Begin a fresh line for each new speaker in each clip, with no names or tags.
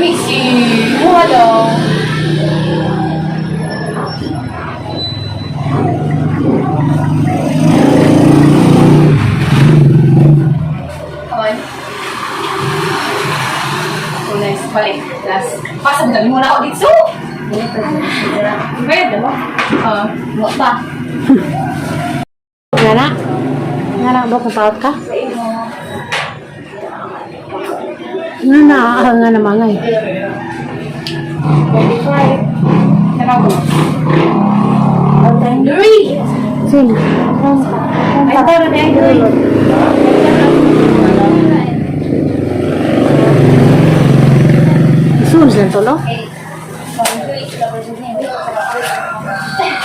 Lami si Muha daw. Okay. So nice. Balik. Last. Pasag dami muna ako dito. Bayad na ba? Ah, wa pa.
Nga na. Nga na, ba kung paot ka? Nga na, ah, nga na mga eh.
45. Nakaw. Three.
Sin.
Ay, tara na ay.
Isun sila tolo.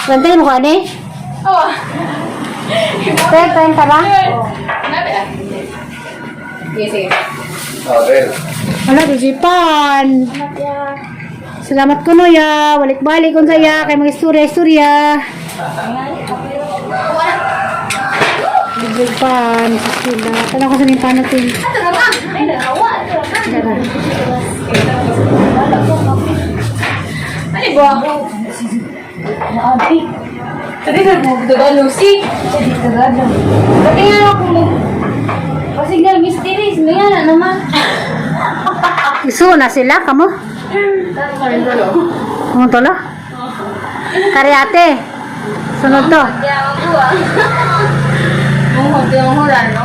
Bantay mo ka ni?
Oh.
Ten, ten ka ba?
Nabi ah. Sige, sige.
Okay.
Wala, di pan. Salamat ko no ya. Balik-balik kung saya. Kay mga istorya, istorya. Libre pan. Sa sila. Tanong ko sa niyong pan natin.
Ato na ba? Ay, nakawa. Ato na ba?
Tara.
Ano ba? Naabi. Tadi sa mo Tagalog si. Tadi Tagalog. Pati nga ako mo. Pasignal mysteries, may nga na naman.
Isu na sila, kamo? Kamo tolo? Kari ate. Sunod to.
Kaya ako ah. Mong hotel ang huran, no?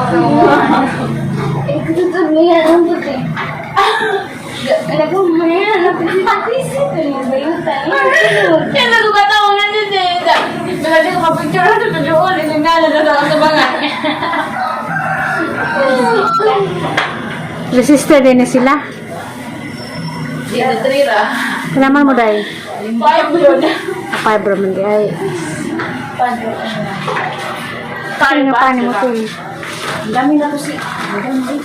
Eh, kututod mo yan ang puti. Alam ko, maya, napisip ko ba yung tayo? Yan, nagkukatawa nga dyan eh. Malagi ko kapicture na ito, doon. Yung nga na sa kabangan.
Resistor din na sila.
Di na trira.
Kailangan mo dahil.
Five yun.
Five raman di ay. Ano nga paano mo to?
Ang dami na to si. Ang dami.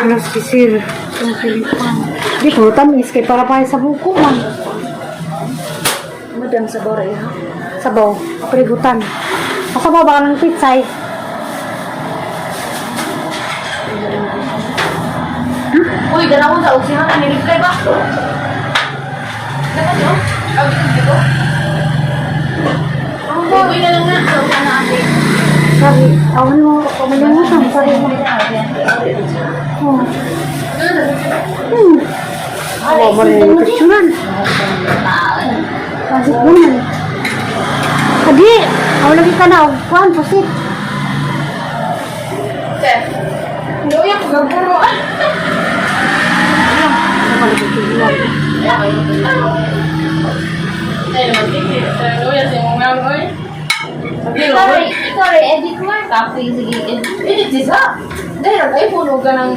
Ano si Sir? Ang Pilipan. Di ko tamis kay para pa sa buko man.
Madam sa boray ha.
Sabaw, prigutan. Kasabaw ba ng pitsay?
Uy, dala ko sa usihan. Ni-reply ba? Dapat yun? Abi, dito? Uy, na lang na. Sa ate.
Sorry, awan mo, malimutan. Sorry mo. Oh. Oh, mo rin yung picturean. Pasik mo man. Adi, aw lagi ka na, og kuan, pusit.
Chef. Luya ko gaguro. Ay, naman ticket. Luya sa imong ngang, oy.
Sorry, sorry, edit mo. Copy, sige, edit.
Edit siya. Dahil ang iPhone huwag ka ng...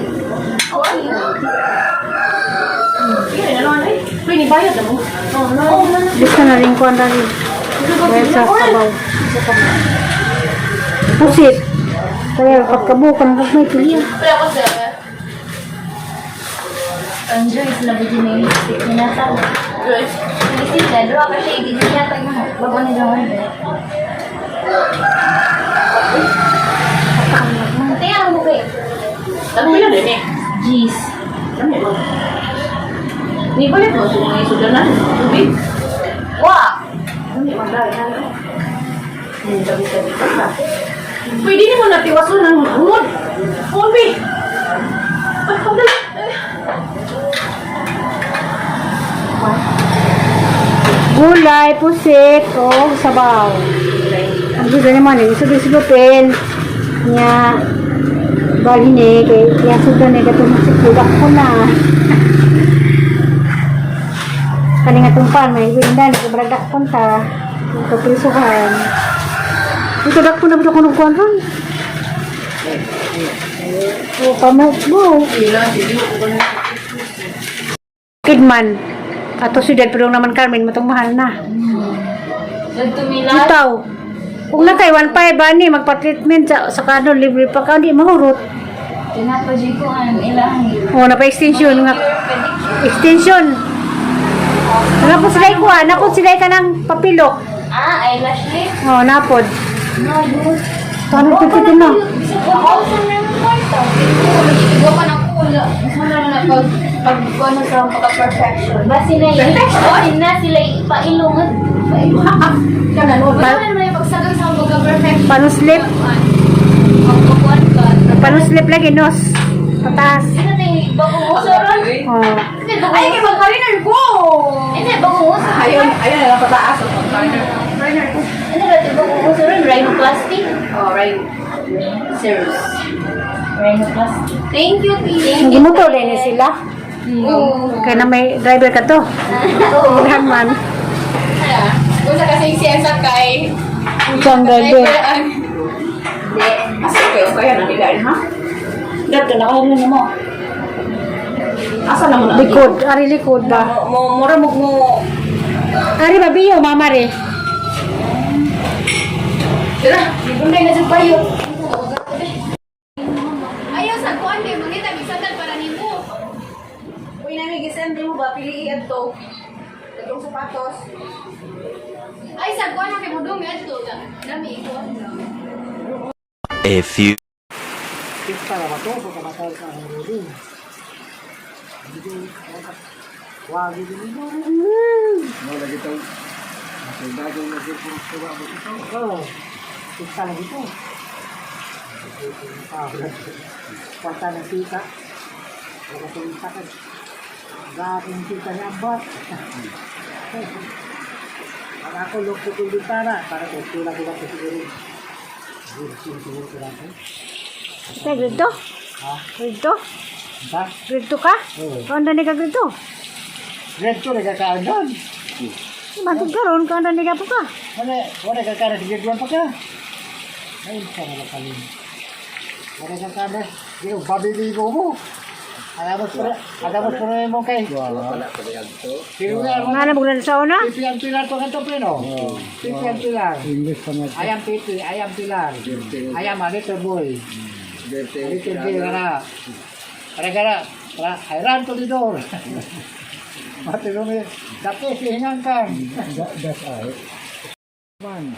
Sige, na naman ay. Uy, ni bayad na mo. Oh, no.
Gusto na rin kuan na rin. Dahil sa sabaw. Pusit. Kaya pagkabukan, pag may tuliya.
Wala ko sir.
Ang Joyce, labi din yung lipstick niya nata.
Joyce.
Lipstick na, duha ka siya, hindi niya tag mo. Bago ni John. Tingnan ang buki.
Tagpila din eh.
Jeez.
Dami mo. Ni balik mo sa mga isudanan. Tubig.
Wa!
Dami mo dahil. Tabi-tabi ka pa. Pwede ni mo natiwason ng hungod. Hungod, bi. Ay, pagdala.
Gulay, pusit, o sabaw. Ang gusto niya man, eh, isod isulupin. Nya, balhin eh, kay kaya sudan eh, katong sikudak ko na. Kani nga tungpan, may windan, kabragdak kon ta. Kaprisuhan. Ito dakpo na ba ako nagkuhan ron? O, pamo mo. Kidman. Ato siyudad, pero naman Carmen, matong mahal na.
Nagtumila.
Bitaw. Kung na kay 1.5 ani magpa-treatment sa kano libre pa ka di mahurot.
Tinapajay ko ang ilang.
O na pa extension nga
Pedicure.
extension. Napod sila kuha, napod sila ka ng papilok.
Ah, eyelash lift.
O napod.
No, yun.
Paano pipitin na?
Bisag 1,000 na yung kwarta.
Igaw ka ng kula. Mas mahal na pag
Pag ano sa pagka-perfection.
Basi na yun. Basi na sila ipailong.
Pailong. Wala naman yung pagsagang sa pagka-perfection.
Panuslip.
Pagkukuan ka.
Panuslip lagi, nos. Pataas.
Hindi na tayo bagong uso ron.
Oh.
Hindi, bagong
Ay,
uso.
kay mag-foreigner ko!
Hindi, bagong uso.
Ayun, ayun na lang pataas. Foreigner. Foreigner ko.
Ano ba ito? Bagong uso ron? Rhinoplasty?
Oh, right. Serious.
Rhinoplasty.
Thank you, Thank
Nagimotor din ni sila.
Oo.
Kaya na may driver ka to.
Oo.
Daghan man.
Kung sa kasi siya sakay.
Siyang driver.
Hindi.
Asa kayo? Kaya na nila, ha? Dad, na kayo na mo. Asa na mo na?
Likod. Ari likod ba?
Mo, mura mo mo.
Ari ba biyo, mama re?
Tara, ligunday na sa payo. Ayaw sa kuan kay mangita mig sandal para nimo. Uy, nami gisend mo ba pili adto. Adtong sapatos. Ay sa kuan kay mudong adto. Nami ikuan lang.
A few
Para ba to? Baka matawag ka ang ruling. Wagi din mo.
Wala kita. Soldado na siya puro ito.
Oo. Kita lagi to. Kwarta ng tita. Wala itong takad. Gagawin tita ni Ambat. Ang ako lukto ko din para. Para ko tula ko lang ko siguro. Siguro siguro ko lang.
Kaya grade 2?
Ha?
Grade 2?
Ba?
Grade 2 ka?
Oo.
Kaon ni ka grade 2?
Grade 2 nagkakaon doon.
Mantog ka ron, kaon ni ka pa ka.
Wala, wala kakaon sa grade 1 pa ka. Ay, sana lang kami. Wala kakaon. Yung babili ko mo. Agamos ko na mo kay.
Wala pa rin to.
Sino nga mo?
Nga na mo sa una?
Pipi ang pilar to kanto pleno. Pipi ang pilar.
English pa na.
I am Pipi, I am Pilar. I am a little boy.
Dirty.
A little boy na. Para gara, para I run to the door. Matulungi, dati sihingan ka.
Das ay. Man.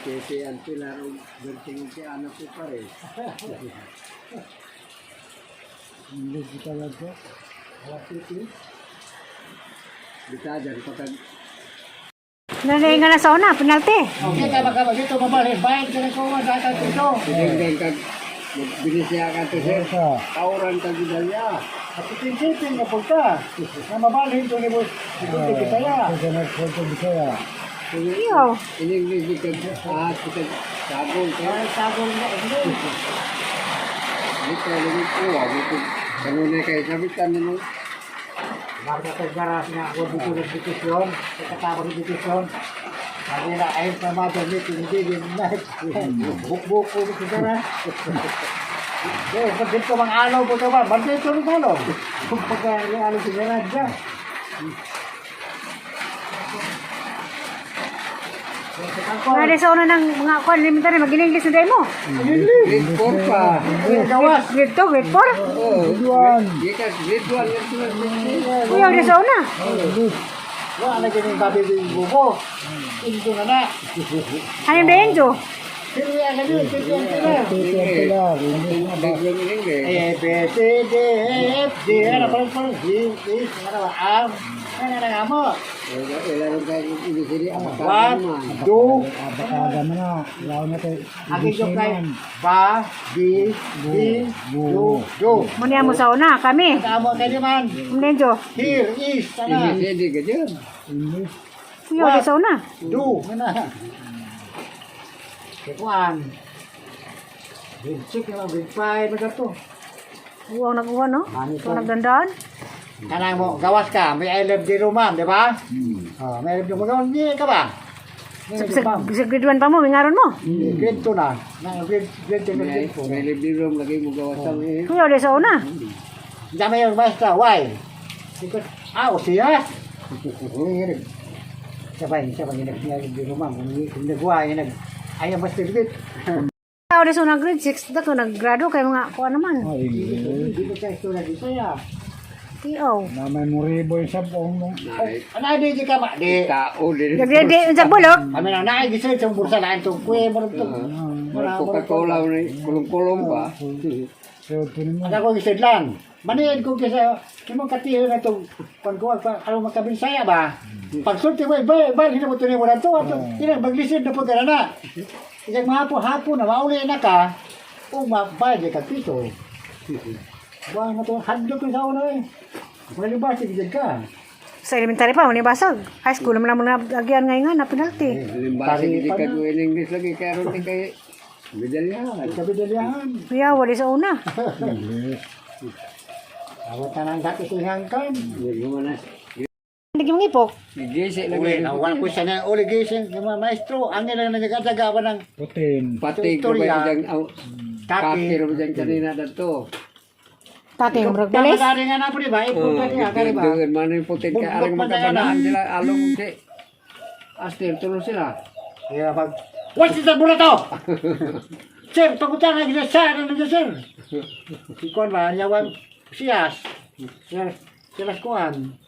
Kasi ang pilar o dirty si anak ko pare. English kita lang to.
Wala Pipi.
Bita dyan patag.
Nanay nga na sa una, penalty.
Okay ka baka dito mabalhin. Bayad ka na ko data dito.
Tinignan kag magbinisya ka to sir. Tauran ka gidalya.
At ipinsipin nga po ka. Na mabalhin to ni Boss. Ito Bisaya.
Iyo.
In English di kag ahas kita sabong ka.
Ay, sagol na English.
Dito lagi ko amo ko kanunay kay sabitan nimo.
Marka kay garas nga ako dito ng desisyon. Katapos ng desisyon. Sabi na, ayun sa mother meeting, hindi din na. Bukbuk ko sa garas. Eh, pag dito mang alaw po ka ba? Bantay ko ng alaw. Kung pagka alaw sa garas ka.
Nga na sa una ng mga kuan elementary, mag-English na dahil mo.
Grade 4 pa.
Gawas.
Grade 2, grade 4?
Oh, gikas grade 1 nga sila.
Kuya, na sa una.
Wala na ganyan babi din bubo. Indo na na.
Ano yung Benjo?
Sino yan na yun? Sino yan sila?
English English.
A, B, C, D, E, F, G, ano, parang, parang, G, H, ano, R, ano, ano, ano,
Wala rin tayo ibig
One, two, Aking yung kay ba, bi, bi, do, do.
Muna mo sa una, kami.
Tama ka naman.
Benjo.
Here is, sana.
English hindi ka dyan.
Kuya, na sa una.
Do, ano. Kikuan. Grade 6, naman, grade 5, ano to.
Uwaw nag-uwa, no?
Ano
Ito nagdandaan.
Kanang mo, gawas ka, may I love you, ma'am, di ba? Oh, may I love you, gawas, hindi ka ba?
Sa grade 1 pa mo, mingaron mo.
Grade 2 na. Na grade 2 na
May
grade 4.
may libre room lagi mo gawas sa eh.
Kuya, na sa una.
Hindi may yung maestra, why? Because, ah, o siya. Siya pa, yung nag-libre ma'am. Kung nagwa, yung nag, ayaw mas tiglit.
Tao na sa una grade 6, dako naggrado kay mga kuan naman.
Hindi ko siya istorya dito ya.
Tiyo.
Nay,
Ano, di ka ma, di.
tao din.
Nagde unsa bulok?
Kami na naay gisay sa bursa na itong kuwe mo ito.
Coca-Cola ni kulong-kulong ba?
Ang ako gisidlan. Maniid ko kaysa imong katiyo na itong pagkuwag pa aron makabinsaya ba. Pagsulti mo ba ba hindi mo tunay wala to ato. Ina maglisid na pud ka na. Ikag mahapon hapon na mauli na ka o mabayad ka piso. Ba na to hadlok ko sa una eh. Malibas gid ka.
Sa elementary pa, wala basag. High school naman naman agyan ngayon nga na penalty.
Limbasi gid ka ko in English lagi karon ni kay medalya.
Kabidalyahan.
Kuya, wala sa una.
Awat na nang dati singangkan.
Hindi mo na.
Hindi mo ngipok.
Gisi
Uli,
lagi.
nawan ko siya na uli gising ng mga maestro. Ang ilang nagkadaga ba ng
Pati ko ba
Istorya.
diyang aw,
kaki.
kaki ro diyang kanina dadto.
Pati yung murag
Tama
balis.
na rin nga na po, di ba? Ipunta niya, ka, di ba?
Doon man yung putin kay
Bugok
arang
man na
makabanaan sila along si Astir tulo sila.
Kaya pag, what's the burato? Sir, pagutang nga gina sir, ano na sir? Si Kuan ba, yawan, siyas. Sir, siyas Kuan.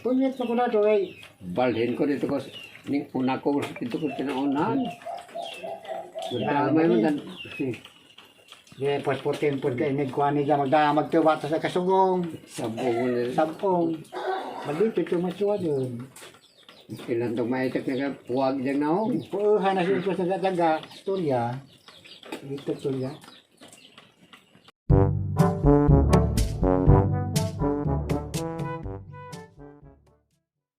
Punyet pa ko na to, eh.
Balhin ko dito ko ning una ko dito ko pinaunahan. May man dan.
Di, pos 14 po kay mig kuan niya, magdamag to, bata sa kasugong,
Sabong na
sabong. Malipit yung masuwa doon.
ilan tong maitak na ka puwag diyang naong.
Puuhan na siya sa daga, storya. Dito, storya.